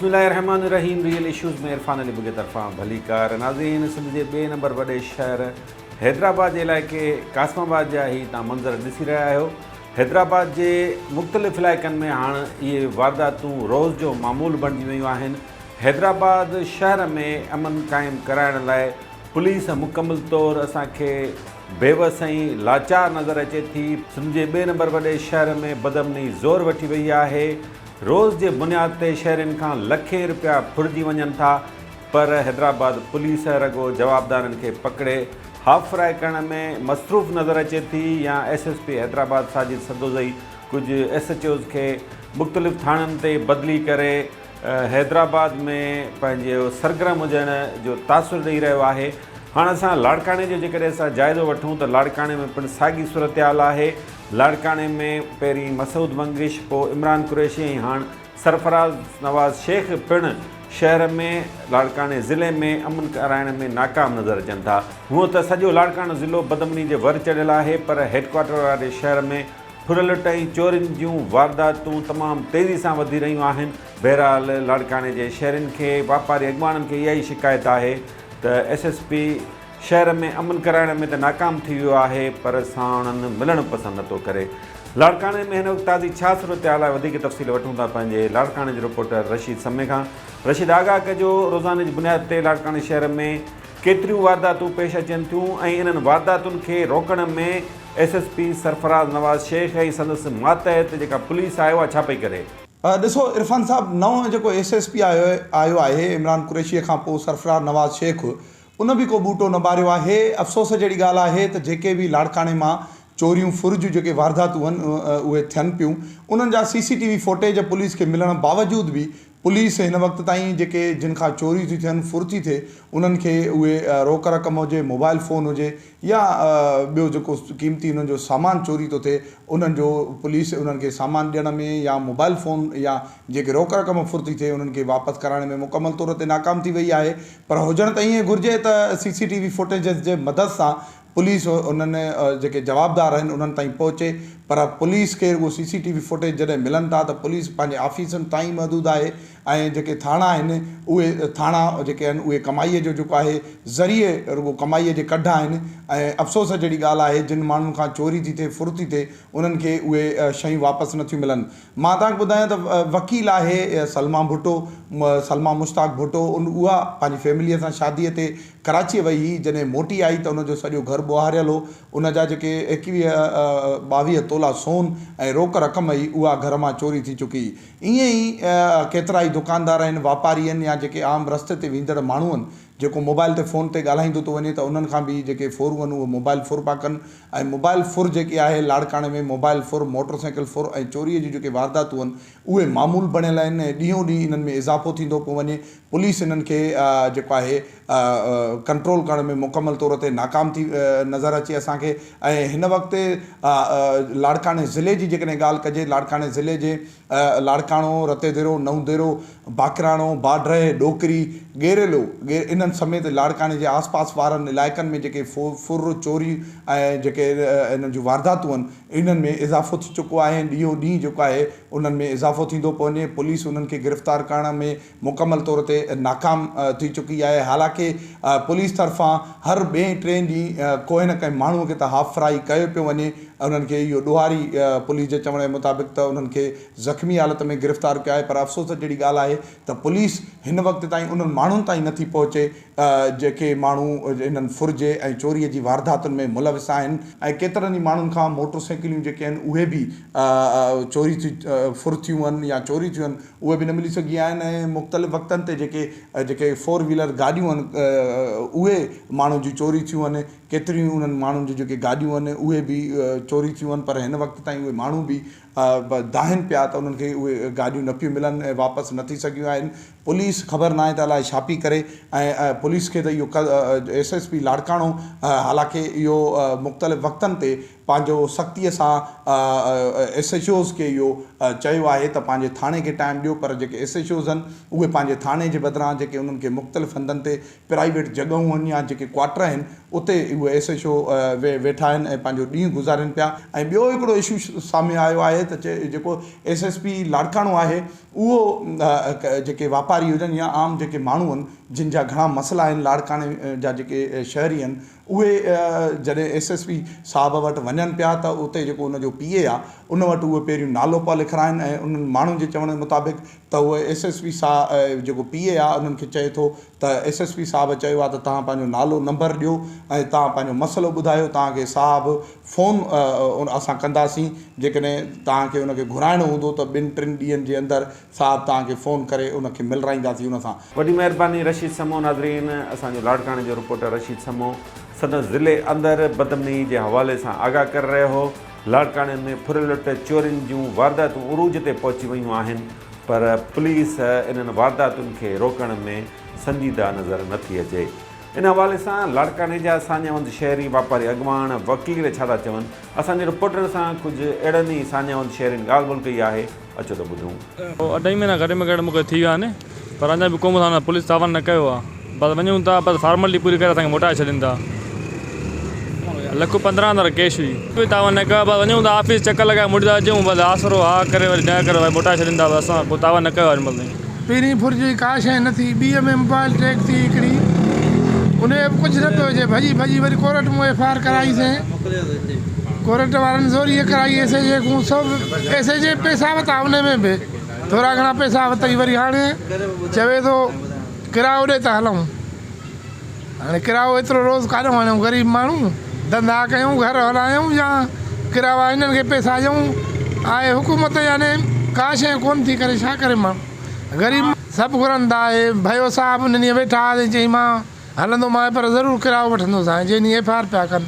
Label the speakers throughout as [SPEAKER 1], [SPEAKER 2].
[SPEAKER 1] الله الرحمٰن الرحيم real issues ۾ Irfan Ali Bughio طرفان ڀليڪار ناظرين سنڌ جي ٻئي نمبر وڏي شهر حيدرآباد جي علائقي قاسم آباد جا هي تان منظر ڏسي رهيا آهيو حيدرآباد جي مختلف علائقن ۾ هاڻ اهي وارداتون روز جو معمول بڻجي ويون آهن حيدرآباد شهر ۾ امن قائم ڪرائڻ لاء پوليس مڪمل طور اسان کي بيوس ۽ لاچار نظر اچي ٿي سنڌ جي ٻئي نمبر وڏي شهر ۾ بدامني زور وٺي وئي آهي روز جي بنياد تي شهرين کان لکين رپيا ڦرجي وڃن ٿا پر حيدرآباد پوليس رڳو جوابدارن کي پڪڙي هاف فرائي ڪرڻ ۾ مصروف نظر اچي ٿي يا S S P Hyderabad Sajid Sadozai ڪجهه ايس ايڇ اوز کي مختلف ٿاڻن تي بدلي ڪري حيدرآباد ۾ پنهنجو سرگرم هجڻ جو تاثر ڏئي رهيو آهي. هاڻ اسان لاڙڪاڻي جو جيڪڏهن اسان جائزو وٺون ته لاڙڪاڻي ۾ پڻ ساڳي صورتحال آهي. لاڙڪاڻي ۾ پهرين مسعود منگش، پوء عمران قريشي ۽ هاڻ سرفراز نواز شيخ پڻ شهر ۾ لاڙڪاڻي ضلعي ۾ امن ڪرائڻ ۾ ناڪام نظر اچن ٿا. هونء ته سڄو لاڙڪاڻو ضلعو بدامني جي ور چڙهيل آهي پر هيڊڪوارٽر واري شهر ۾ ڦرلٽ ۽ چورين جون وارداتون تمام تيزي سان وڌي رهيون آهن، بهرحال لاڙڪاڻي جي شهرين کي واپاري اڳواڻن کي اها ئي شڪايت آهي ته ايس ايس پي شهر ۾ امن ڪرائڻ ۾ ته ناڪام ٿي ويو آهي پر ساڻن ملڻ پسند نٿو ڪري. لاڙڪاڻي ۾ هن وقت تازي ڇا صورتحال آهي وڌيڪ تفصيل وٺون ٿا پنهنجي لاڙڪاڻي جي رپورٽر رشيد سمي کان رشيد آگاهه ڪجو روزاني جي بنياد تي لاڙڪاڻي شهر ۾ ڪيتريون وارداتون پيش اچن ٿيون ۽ انهن وارداتن کي روڪڻ ۾ S S P Sarfraz Nawaz Shaikh ۽ سندس ماتحت جيڪا پوليس آهي اها ڇا پئي ڪري؟
[SPEAKER 2] ڏسو عرفان صاحب نئون جيڪو ايس ايس پي آيو آهي عمران قريشي کان پوء سرفراز نواز شيخ ان به ڪو ٻوٽو نه ٻاريو آهي افسوس جهڙي ڳالهه آهي ته جيڪي به لاڙڪاڻي مان چوريون ڦر جون جيڪي وارداتون آهن اهي ٿين پيون انهن جا C C T V footage police کي ملڻ باوجود به پوليس هن وقت تائين جيڪي جن کان چوري ٿي ٿين ڦر ٿي ٿئي انهن کي اهي روڪ رقم هجي موبائل فون هجي يا ٻيو جيڪو قيمتي انهن جو سامان چوري ٿو ٿئي انهن جو پوليس انهن کي سامان ڏيڻ ۾ يا موبائل فون يا جيڪي روڪ رقم ڦر ٿي ٿئي انهن کي واپس ڪرائڻ ۾ مڪمل طور تي ناڪام ٿي وئي آهي پر هجڻ ته ائين گهرجي ته سي سي ٽي وي فوٽيجز جي مدد سان پوليس انهن جيڪي جوابدار آهن انهن تائين پهچي پر پوليس کي رڳو سي سي ٽي وي فوٽيج جڏهن ملن ٿا ته پوليس پنهنجي آفيسن تائين محدود آهي ۽ جيڪي ٿاڻا آهن اهي ٿاڻا جيڪي آهن اهي ڪمائي جو جيڪو آهي ذريعي رڳو ڪمائي جي ڪڍ آهن ۽ افسوس جهڙي ڳالهه آهي جن ماڻهن کان چوري ٿي ٿئي ڦر ٿي ٿئي انهن کي اهي شيون واپس نٿيون ملن مان توهان کي ٻڌايان ته وڪيل آهي سلمان ڀٽو، سلمان مشتاق ڀٽو، ان اها پنهنجي فيمليء سان شاديء تي ڪراچيء وئي هئي، جڏهن موٽي آئي ته ان جو سڄو گهر ٻوهاريل هو، ان جا جيڪي ايڪويهه ٻاويهه تولا سون ۽ روڪ رقم هئي اها گهر مان چوري ٿي چڪي. ائين ئي ڪيترائي دڪاندار آهن، واپاري آهن يا جيڪي عام رستي تي ويندڙ ماڻهو آهن، جيڪو موبائل تي فون تي ڳالهائيندو ٿو وڃي ته انهن کان به جيڪي ڦورون آهن اهي موبائل ڦر پيا ڪن ۽ موبائل ڦر جيڪي آهي لاڙڪاڻي ۾ موبائل ڦر، موٽر سائيڪل ڦر ۽ چوري جون جيڪي وارداتون آهن اهي معمول بڻيل آهن ۽ ڏينهون ڏينهن انهن ۾ اضافو ٿيندو پيو وڃي پوليس انهن کي جيڪو آهي ڪنٽرول ڪرڻ ۾ مڪمل طور تي ناڪام ٿي نظر اچي اسان کي ۽ هن وقت لاڙڪاڻي ضلعي جي جيڪڏهن ڳالهه ڪجي لاڙڪاڻي ضلعي جي لاڙڪاڻو، رتيديرو، نئون ديرو، باقراڻو، باڊرهه، ڏوڪري، ڳيريلو، انهن سميت لاڙڪاڻي جي آس پاس وارن علائقن ۾ جيڪي ڦر، چوري ۽ جيڪي انهن جون وارداتون آهن، انهن ۾ اضافو ٿي چڪو آهي ۽ ڏينهون ڏينهن جيڪو آهي انهن ۾ اضافو ٿيندو پيو وڃي، پوليس انهن کي گرفتار ڪرڻ ۾ مڪمل طور تي ناڪام ٿي چڪي آهي، حالانڪه پوليس طرفان هر ٻئين ٽئين ڏينهن ڪنهن نه ڪنهن ماڻهو کي ته هاف فرائي ڪيو پيو وڃي، انهن کي اهو ڏوهاري پوليس جي چوڻ جي مطابق ته انهن کي زخمي حالت ۾ گرفتار ڪيو آهي پر افسوس جهڙي ڳالهه آهي ته پوليس هن وقت تائين انهن ماڻهن تائين نٿي پهچي جيڪي ماڻهو انهن ڦر جي ۽ چوري جي وارداتن ۾ ملوث آهن ۽ ڪيترن ئي ماڻهن کان موٽر سائيڪليون جيڪي آهن اهي به چوري ٿي ڦر ٿيون آهن يا چوري ٿيون آهن اهي به نه ملي سگهيون آهن ۽ مختلف وقتن تي جيڪي جيڪي فور ويلر گاڏيون آهن اهي ماڻهن جون چوري ٿيون آهن ڪيتريون ئي انهن ماڻهن جون جيڪي گاڏيون آهن اهي به چوري ٿيون آهن پر هن وقت تائين اهي ماڻهو به دانهن پيا ته انهن کي اهي گاڏيون نه پيون ملن ۽ واپس نه ٿي سگهيون آهن پوليس خبر ناهي ته الائي ڇا پئي ڪري ۽ پوليس کي ته اهو ايس ايس پي لاڙڪاڻو حالانڪه اهو مختلف وقتن تي پنهنجو سختيء سان ايس ايڇ اوز کي اهو چيو آهي ته پنهنجي ٿاڻي کي ٽائيم ڏيو پر جيڪي ايس ايڇ اوز آهن اهي پنهنجي ٿاڻي جي بدران جيڪي انهن کي مختلف هنڌن تي پرائيويٽ جڳهون آهن يا جيڪي ڪوارٽر آهن اتي اهي ايس ايڇ او ويٺا آهن ۽ پنهنجو ڏينهن گذارين پيا ۽ ٻيو هڪڙو اشو سامهون آيو آهي ته جيڪو ايس ايس پي لاڙڪاڻو آهي اهو جيڪي واپاري هجن يا عام جيڪي ماڻهو آهن جن جا گهڻا مسئلا آهن لاڙڪاڻي جا جيڪي شهري آهن اهي جڏهن ايس ايس پي صاحب وٽ وڃن پيا ته اتي جيڪو ان جو پي اي آ ان وٽ اهي پهريون نالو پيا لکرائن ۽ انهن ماڻهن جي چوڻ مطابق ته اهي ايس ايس پي صا جيڪو پي اي آ انهن کي چئي ٿو ته ايس ايس پي صاحب چيو آ ته توهان پنهنجو نالو نمبر ڏيو ۽ توهان پنهنجو مسئلو ٻڌايو توهان کي صاحب فون اسان ڪنداسين جيڪڏهن توهان کي ان کي گهرائڻو هوندو ته ٻن ٽن ڏينهن جي اندر صاحب توهان کي فون ڪري ان کي ملرائينداسين ان سان.
[SPEAKER 1] وڏي مهرباني رشيد سمون ناظرين اسان جو لاڙڪاڻي جو رپورٽر رشيد سمون سندس ضلعي اندر بدامني جي حوالي سان آگاهه ڪري رهيو هو لاڙڪاڻي ۾ ڦر لٽ چورين جون وارداتون عروج تي پهچي ويون آهن پر پوليس انهن وارداتن کي روڪڻ ۾ سنجيده نظر نٿي اچي ان حوالي سان لاڙڪاڻي جا ساڃاهوند شهري واپاري اڳواڻ وڪيل ڇا ٿا چون اسان جي رپورٽر سان ڪجهه اهڙن ئي ساڃاهوند شهرين ڳالهه ٻولهه ڪئي آهي اچو ته ٻڌون.
[SPEAKER 3] اڍائي مهينا گهٽ ۾ گهٽ مونکي ٿي ويا آهن پر اڃا به ڪو مون سان پوليس تعاون نه ڪيو آهي بس وڃون ٿا بس فارملٽي پوري ڪري اسان کي موٽائي ڇڏين ٿا لک 15 هزار ڪيش هئي به تعاون نه ڪيو بس وڃون ٿا آفيس چڪر لڳائي مڙي ٿا اچون بس آسرو ها ڪري وري نه ڪري وري موٽائي ڇڏين ٿا بس اسان ڪو تعاون نه ڪيو آهي هن مهل تائين.
[SPEAKER 4] پهرين ڦر جي ڪا شيء نه ٿي ٻيء ۾ موبائل ٽريڪ ٿي هڪڙي ان جو به ڪجهه نه پيو اچي ڀڄي ڀڄي وري ڪورٽ مون ايف I R ڪرائي سين ڪورٽ وارن زوريء ڪرائي ايس ايڇ اي کون سو ايس ايڇ اي پئسا وتا ان ۾ به ٿورا گهڻا پئسا وتئي وري هاڻي چوي ٿو ڪرايو ڏي ته هلون هاڻي ڪرايو ايترو روز ڪاڏئون آڻيون غريب ماڻهو ڌنڌا ڪيون گهر هلايون يا ڪرايا هنن کي پئسا ڏيون آهي حڪومت يعني ڪا شيء ڪونه ٿي ڪري ڇا ڪري ماڻهو غريب سڀ گهرن ٿا اهي ڀيو صاحب ان ڏينهن ويٺا هئاسين چيائين مان هلندومانء پر ضرور ڪرايو وٺندوسانء جنهن ڏينهن ايف I R پيا ڪن.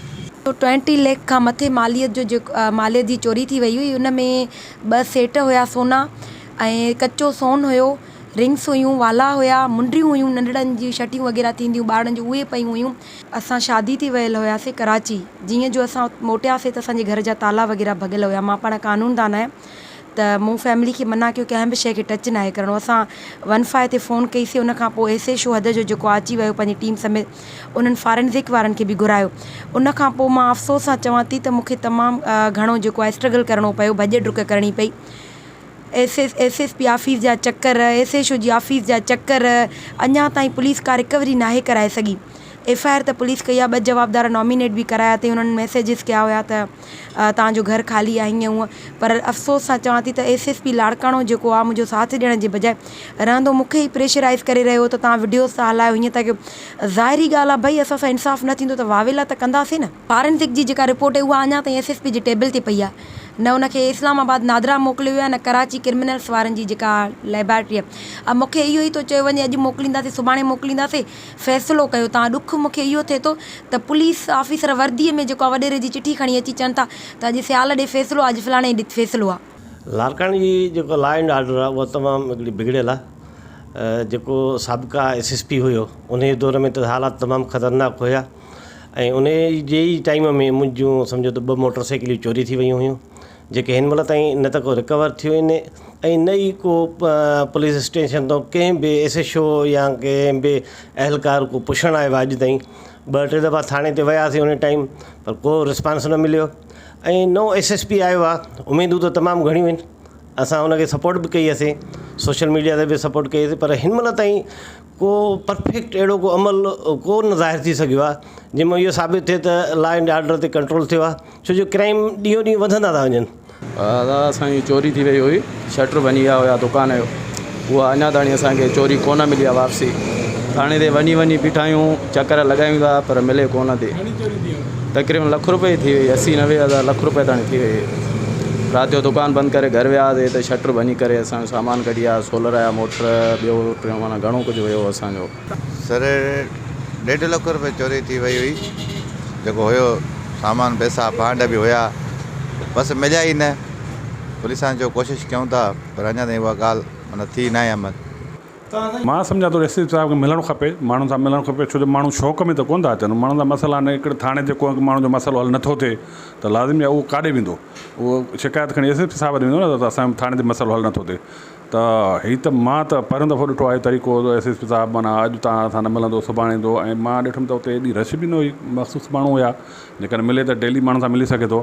[SPEAKER 5] ٽوئنٽي ليک کان مٿي ماليت جو جيڪو ماليت جي چوري ٿي وئي هئي ان ۾ ٻه سيٽ هيا سونا ۽ ڪچو سون هيو رنگس هيون والا هيا منڊيون هيون ننڍڙن جون شٽيون وغيره ٿينديون ٻارڙن جون اهي پيون هيون. اسان شادي تي ويل هياسي ڪراچي جيئن جو اسان موٽياسي ته اسان جي گهر جا تالا وغيره ڀڳل هيا مان پاڻ قانون دان آهيان ته مون فيملي کي منع ڪيو ڪنهن به شيء کي ٽچ ناهي ڪرڻو اسان ون فائي تي فون ڪئي سي ان کان پوء ايس ايڇ او حد جو جيڪو اچي ويو پنهنجي ٽيم سميت انهن فارينزڪ وارن کي به گهرايو ان کان پوء مان افسوس سان چوان ٿي ته مون کي تمام گهڻو جيڪو آهي اسٽرگل ڪرڻو پيو ڀڄ ڊڪ ڪرڻي پئي S S S S P office جا چڪر ايس ايڇ او جي آفيس جا چڪر اڃا تائين پوليس ڪا رڪوري ناهي ڪرائي سگهي ايف I R ته پوليس ڪئي آهي ٻه جوابدار نامينيٽ به ڪرايا اٿئي انهن ميسيجز ڪيا هيا ته توهان جو گهر خالي آهي هيئن هونئن پر افسوس سان چوان ٿي ته ايس ايس پي لاڙڪاڻو جيڪو آهي منهنجو ساٿ ڏيڻ جي بجاء رهندو مون کي ئي پريشرائز ڪري رهيو هو ته توهان وڊيوز ٿا هلايو هيئن ٿا ڪيو ظاهري ڳالهه آهي ڀئي اسان سان انصاف نه ٿيندو ته واويلا ته ڪنداسين نه. فارنزڪ جي جيڪا رپورٽ آهي اها اڃا تائين ايس ايس پي جي ٽيبل تي پئي آهي نه ان کي اسلام آباد نادرا موڪليو ويو آهي نه ڪراچي ڪرمنلس وارن جي جيڪا ليبارٽري آهي مون کي اهو ئي ٿو چيو وڃي اڄ موڪلينداسين سڀاڻي موڪلينداسين فيصلو ڪيو تان ڏک مون کي اهو ٿئي ٿو ته پوليس آفيسر ورديء ۾ جيڪو آ وڏيري جي چٺي کڻي اچي چون ٿا ته اڄ سيال ڏي فيصلو آ اڄ فلاڻي ڏي فيصلو آ.
[SPEAKER 6] لاڙڪاڻي جي جيڪو لا اينڊ آرڊر آ اهو تمام هڪڙي بگڙيل آ جيڪو سابقه ايس ايس پي هيو انهي دور ۾ ته حالات تمام خطرناڪ هيا ۽ انهي جي ئي ٽائيم ۾ منهنجون سمجهو ته ٻه موٽر سائيڪليون چوري ٿي ويون هيون جيڪي هن مهل تائين نه ته ڪو رڪور ٿيون آهن ۽ نه ئي ڪو پوليس اسٽيشن تان ڪنهن به ايس ايڇ او يا ڪنهن به اهلڪار ڪو پڇڻ آيو آهي اڄ تائين ٻه ٽي دفعا ٿاڻي تي وياسين ان ٽائيم پر ڪو رسپانس نه مليو ۽ نئون ايس ايس پي آيو آهي اميدون ته تمام گهڻيون آهن اسان ان کي سپورٽ به ڪئي اسين سوشل ميڊيا تي به سپورٽ ڪئي سين پر هن مهل تائين ڪو پرفيڪٽ اهڙو ڪو عمل ڪو نه ظاهر ٿي سگهيو آهي جنهن مان اهو ثابت ٿئي ته لا اينڊ آرڊر تي ڪنٽرول ٿيو آهي ڇو جو ڪرائيم ڏينهون ڏينهن وڌندا ٿا وڃن.
[SPEAKER 7] دادا اسان جي چوري ٿي وئي هئي شٽر ڀڃي ويا هيا دڪان جو اها اڃا تاڻي اسان کي چوري ڪونه ملي آهي واپسي ٿاڻي تي وڃي وڃي بيٺا آهيون چڪر لڳايون ٿا پر ملي ڪونه ٿي تقريبن لک روپئي ٿي وئي اسي نوي هزار لک روپئي تاڻي ٿي وئي رات جو دڪان بند ڪري گهر وياسي ته شٽر ڀڃي ڪري اسان جو سامان ڪڍي ويا سولر جا موٽر ٻيو ٽيون معنيٰ گهڻو ڪجهه ويو اسان جو.
[SPEAKER 8] سر ڏيڍ لک روپئي چوري ٿي وئي هئي جيڪو هيو سامان پئسا بانڊ به هيا بس مليا ئي نه پوليس وارن چيو ڪوشش ڪيون ٿا پر اڃا تائين اها ڳالهه معنيٰ ٿي ناهي عمل.
[SPEAKER 9] مان سمجهان ٿو ايس ايس پي صاحب کي ملڻ کپي، ماڻهن سان ملڻ کپي ڇو جو ماڻهو شوق ۾ ته ڪونه ٿا اچن، ماڻهن جا مسئلا آهن هڪڙي ٿاڻي تي ڪو ماڻهو جو مسئلو حل نٿو ٿئي ته لازمي آهي اهو ڪاڏي ويندو اهو شڪايت کڻي ايس ايس پي صاحب ڏي ويندو نه ته اسان جي ٿاڻي تي مسئلو حل نٿو ٿئي ته هي ته مان ته پهريون دفعو ڏٺو آهي طريقو ايس ايس پي صاحب معنيٰ اڄ توهان سان نه ملندو سڀاڻي ايندو ۽ مان ڏٺم ته اتي ايڏي رش به نه هئي مخصوص ماڻهو هيا جيڪڏهن ملي ته ڊيلي ماڻهن سان ملي سگهي ٿو.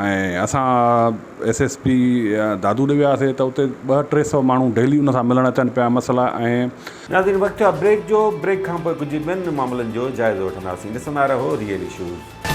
[SPEAKER 9] ۽ اسان ايس ايس پي دادو ڏي وياسي ته اتي ٻه 300 ماڻهو ڊيلي ان سان ملڻ اچن پيا مسئلا ۽.
[SPEAKER 1] ناظرين وقت ٿيو آهي بريڪ جو، بريڪ کان پوء ڪجهه ٻين معاملن جو جائزو وٺنداسين، ڏسندا رهو ريئل اشوز.